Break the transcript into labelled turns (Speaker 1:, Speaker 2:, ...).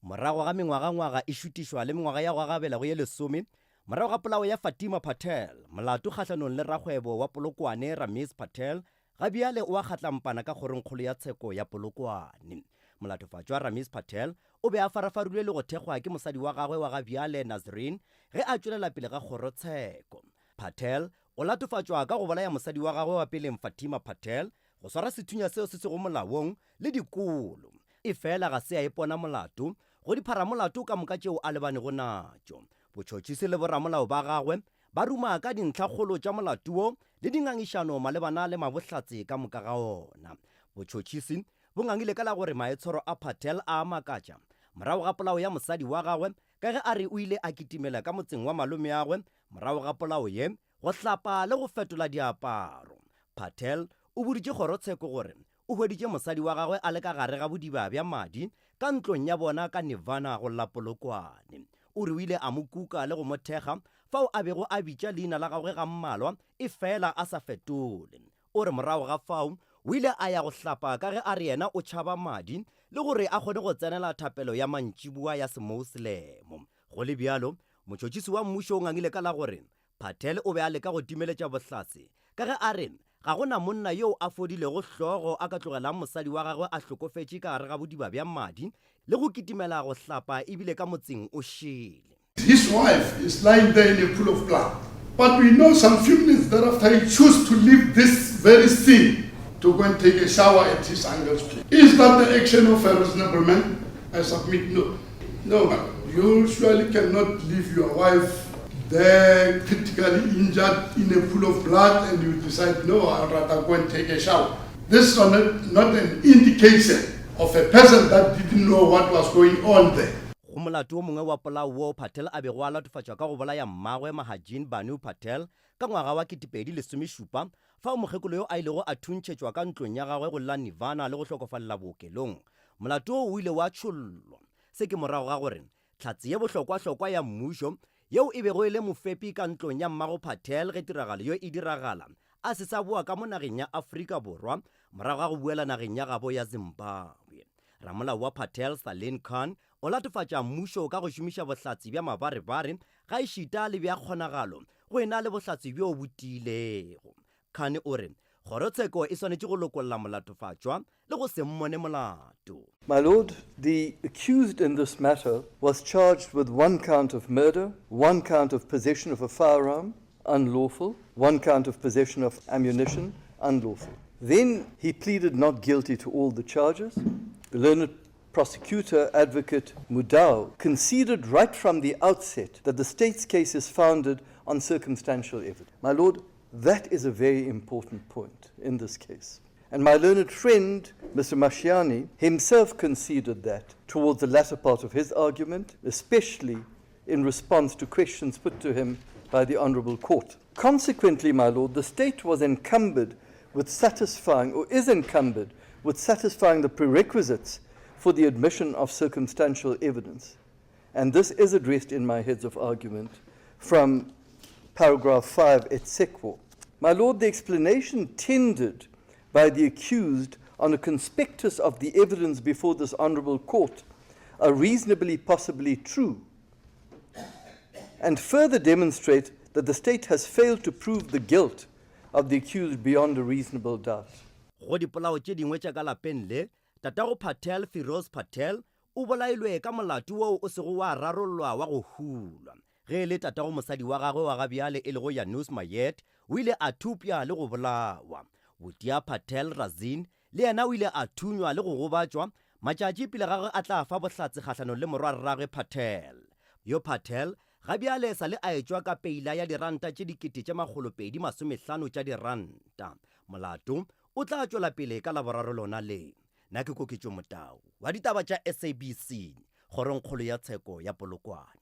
Speaker 1: Morago ga mengwagangwaga e šutišwa le mengwaga ya go gagabela go ye lesome morago ga polao ya Fatima Patel, molato kgahlanong le rakgwebo wa Polokwane Rameez Patel ga bjale o a kgatlampana ka kgorongkgolo ya tsheko ya Polokwane. Molatofatšwa Rameez Patel o be a farafarilwe le go thekgwa ke mosadi wa gagwe wa ga bjale Nazreen ge a tšwelela pele ga kgorotsheko. Patel o latofatšwa ka go bolaya mosadi wa gagwe wa peleng Fatima Patel, go swara sethunya seo se sego molaong le dikolo. Efela ga se a ipona molato go dipharamolato ka moka tšeo a lebanego natšo. Botšhotšhisi le boramolao ba gagwe ba ruma ka dintlhakgolo tša molato wo le dingangišano malebana le mabohlatse ka moka ga ona. Botšhotšhisi bo ngangile ka la gore maitshwaro a Patel a a makatša morago ga polao ya mosadi wa gagwe ka ge a re o ile a kitimela ka motseng wa malomeagwe morago ga polao ye go hlapa le go fetola diaparo. Patel o boditše kgorotsheko gore o hweditše mosadi wa gagwe a le ka gare ga bodiba bja madi ka ntlong ya bona ka Nirvana go la Polokwane. O re o ile a mo kuka le go mo thekga fao a bego a bitša leina la gagwe ga mmalwa efela a sa fetole. O re morago ga fao o ile a ya go hlapa ka ge a re yena o tšhaba madi le gore a kgone go tsenela thapelo ya mantšiboa ya Semouselemo. Go le bjalo, motšhotšhisi wa mmušo o ngangile ka la gore Patel o be a leka go timeletša bohlatse ka ge a re ga go na monna yoo a fodilego hlogo a ka tlogelang mosadi wa gagwe a hlokofetše ka gare ga bodiba bja madi le go kitimela go hlapa ebile ka motseng o šele.
Speaker 2: His wife is lying there in a pool of blood. But we know some few minutes thereafter he chose to leave this very scene to go and take a shower at his uncle's place. Is that the action of a reasonable man? I submit no. No, you surely cannot leave your wife there critically injured in a pool of blood and you decide, no, I'd rather go and take a shower. This is not, not an indication of a person that didn't know what was going on there.
Speaker 1: Go molato o mongwe wa polao woo Patel a bego a latofatšwa ka go bolaya mmagwe Mahajin Banu Patel ka ngwaga wa 2017 fao mokgekolo yo a ilego a thuntšhetšwa ka ntlong ya gagwe go la Nirvana le go hlokofalela bookelong. Molato woo o ile wa tšhollwa. Se ke morago ga gore Hlatse ye bohlokwahlokwa ya mmušo, yeo e bego e le mofepi ka ntlong ya mmago Patel ge tiragalo yo e diragala, a se sa boa ka mo nageng ya Afrika Borwa morago ga go boela nageng ya gabo ya Zimbabwe. Ramolao wa Patel, Saleen Khan, o latofatša mmušo ka go šomiša bohlatse bja mabarebare gaešita le bja kgonagalo go e na le bohlatse bjo bo tiilego. Khan o re kgorotsheko e swanetše go lokolla molatofatšwa le go se mmone molato.
Speaker 3: My Lord, the accused in this matter was charged with one count of murder, one count of possession of a firearm, unlawful, one count of possession of ammunition, unlawful. Then he pleaded not guilty to all the charges. The learned prosecutor, advocate Mudau, conceded right from the outset that the state's case is founded on circumstantial evidence. My Lord, that is a very important point in this case. And my learned friend, Mr. Mashiani, himself conceded that towards the latter part of his argument, especially in response to questions put to him by the Honourable Court. Consequently, my lord, the state was encumbered with satisfying, or is encumbered with satisfying the prerequisites for the admission of circumstantial evidence. And this is addressed in my heads of argument from paragraph 5 et sequo. My lord, the explanation tendered by the accused on a conspectus of the evidence before this honourable court are reasonably possibly true and further demonstrate that the state has failed to prove the guilt of the accused beyond a reasonable doubt.
Speaker 1: Go dipolao tše dingwe tša ka lapeng le, tatago Patel, Firoz Patel, o bolailwe ka molato woo o sego wa rarollwa wa go hulwa. Ge e le tatago mosadi wa gagwe wa ga bjale e lego Janusz Mayet, o ile a thupša le go bolawa. Butia Patel Razin le yena o ile a thunywa le go gobatšwa matšatši pele ga ge a tla fa bohlatse kgahlanong le morwarragwe Patel. Yo Patel ga bjale sa le a etšwa ka peila ya diranta tše 2050 tša diranta. Molato o tla tšwela pele ka Laboraro lona le. Nna ke Koketšo Motau wa ditaba tša SABC, Kgorongkgolo ya Tsheko ya Polokwane.